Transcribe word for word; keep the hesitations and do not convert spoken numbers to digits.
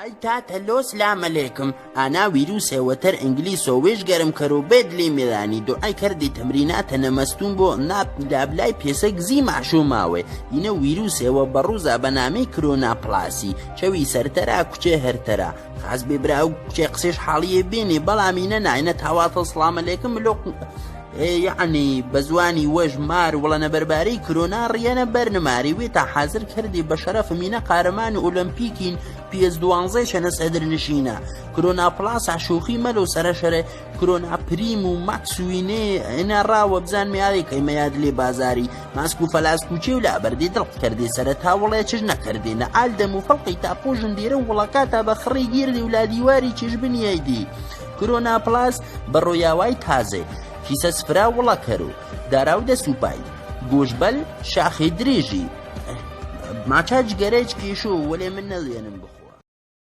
Ai tata lo, salam alaikum. Ana wiru sewatar English o wish garam karo bedli milani do ai kardi tamrinata na mastumbo na labla piyasa gzi mashumawe. Ina wiru sewa baruza banami Corona Plus. Chawi sartara kuche hartara. Khas be brau kuche qsish hali e bini bala mina na ina tawata salam alaikum lo. E, yani, bazwani waj mar, wala na barbari, Corona riana barnamari, wita hazir kardi basharaf mina qaraman Olimpikin, P S duanze shana sadr nishina. Corona Plus a shuhi malo sara share, Corona Primo Max wine, ina rawa bzan me ali kai mayad le bazari. Masku falas kuche wala bardi dalq kardi sara ta wala chijna kardi na alda mu falqi ta pujin dira wala kata bakhri girdi wala diwari chij bini aidi. Corona Plus, barro yawai taze. Kisa sfra wala karo. Darau da supai. Gosh bal, shahi driji. Ma chaj garaj ki shu, wale minna yanim bukhu.